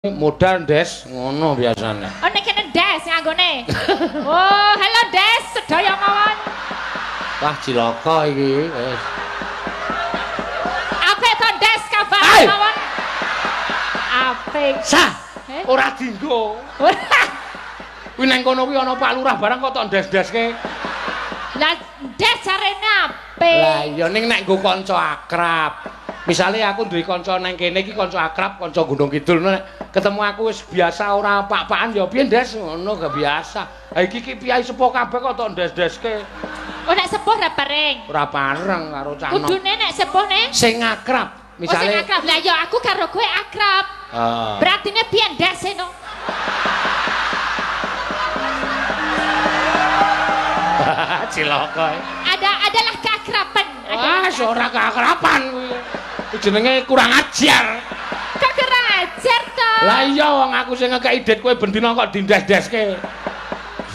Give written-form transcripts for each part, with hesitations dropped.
Modal Des ngono biasane. Oh nek kene Des nganggone. Oh, halo Des, sedaya mawon. Wah, cilaka iki wis. Apik to Des kabar mawon. Apik. Sah. Ora dinggo. Kuwi nang kono kuwi ana Pak Lurah barang kok tok des-deske. Lah Des jarene apik. Lah iya ning nek nggo kanca akrab. Misale aku duwe kanca nang kene iki kanca akrab, kanca Gunung Kidul nek ketemu aku wis biasa ora pak-pakan ya piye Des ngono gak biasa. Ha iki ki piyai sepuh kabeh kok tok des-deske. Oh nek sepuh ora bareng. Ora bareng karo cah nom. Kudune nek sepuh ne sing akrab. Misale oh, sing akrab. Lah ya aku karo kowe akrab. Beratine piye Des no? Cilaka. Ada adalah keakraban. Wah, ora keakraban kuwi. Jenenge kurang ajar. Kok kurang ajar to? Lah iya wong aku sing ngekeki dit kowe ben dina kok dindes-deske.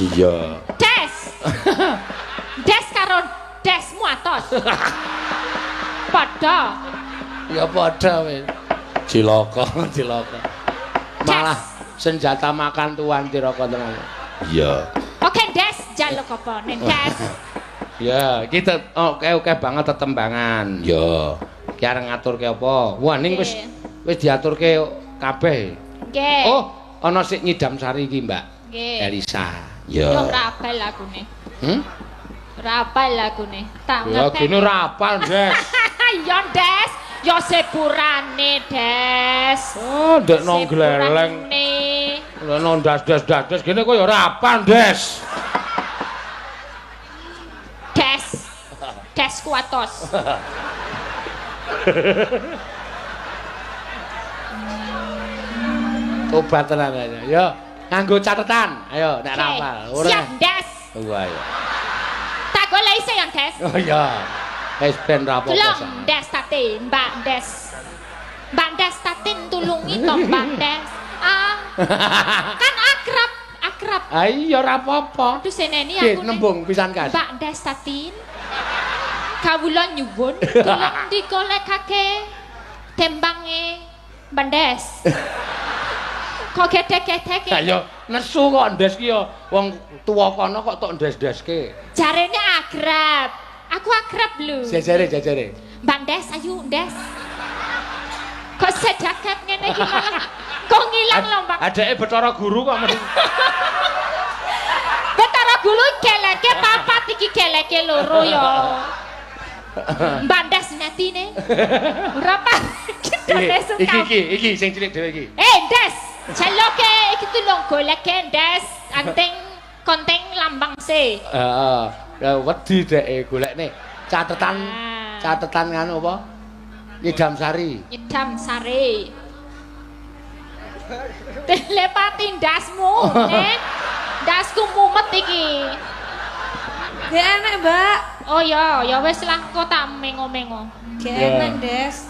Iya. Des. Des karo desmu atos. Padha. Ya padha wis. Cilaka, cilaka. Malah senjata makan tuan Tiraka tenan. Iya. Oke Des, jaluk apa ning Des? Ya, iki oke banget tetembangan. Ya. Ki arep ngaturke apa? Wah, ning wis wis diaturke kabeh. Nggih. Oh, ana sik nyidam sari iki, Mbak. Nggih. Elisa. Ya. Yo ora apal lagune. Hmm? Ora apal lagune. Tak ngerti. Lagune ora apal, Des. Ya, Des. Ya sepurane, Des. Oh, ndekno gleleng. Ndekno ndas-das-das gene kowe ya ora apal, Des. Des. Des kuatos. Obat tenan aja. Yo, nganggo catetan. Ayo nek ra apal. Ora. Siap, Des. Wah, iya. Tak goleki sik ya, Des. Oh iya. Wis ben ra apa-apa. Tulung Des Tatin, Mbak Des. Mbak Des Tatin tulungi to, Mbak Des. Ah. Kan akrab, akrab. Ah iya ora apa-apa. Aduh seneni aku. Nembung pisan kas. Mbak Des Tatin. Kawula nyuwun tulung digolekake tembange Mbak Des. Kok gedhe-gedhe. Lah ya nesu kok Des ki ya wong tuwa kono kok tok ndes-deske. Jarene akrab. Aku akrab lho. Jajare, jajare. Mbak Des, ayo Des. Kok sedaket ngene iki malah kok ngilang lho, Mbak. Adeke Bathara Guru kok mesti. Bathara Guru geleke papat iki geleke loro ya. Mbak Des netine. Ora apa. Iki iki iki sing cilik dhewe iki. Eh, Des, celoke iki tulung goleke Des, anting konteng lambang C. Heeh. Wedi dheke golekne catetan catetan nganu apa? Nyidam sari. Nyidam sari. Telepati ndasmu, Nek. Ndasku mumet iki. Gak enak, Mbak. Oh ya, ya wis lah kok tak mengo-mengo. Gak enak, Des.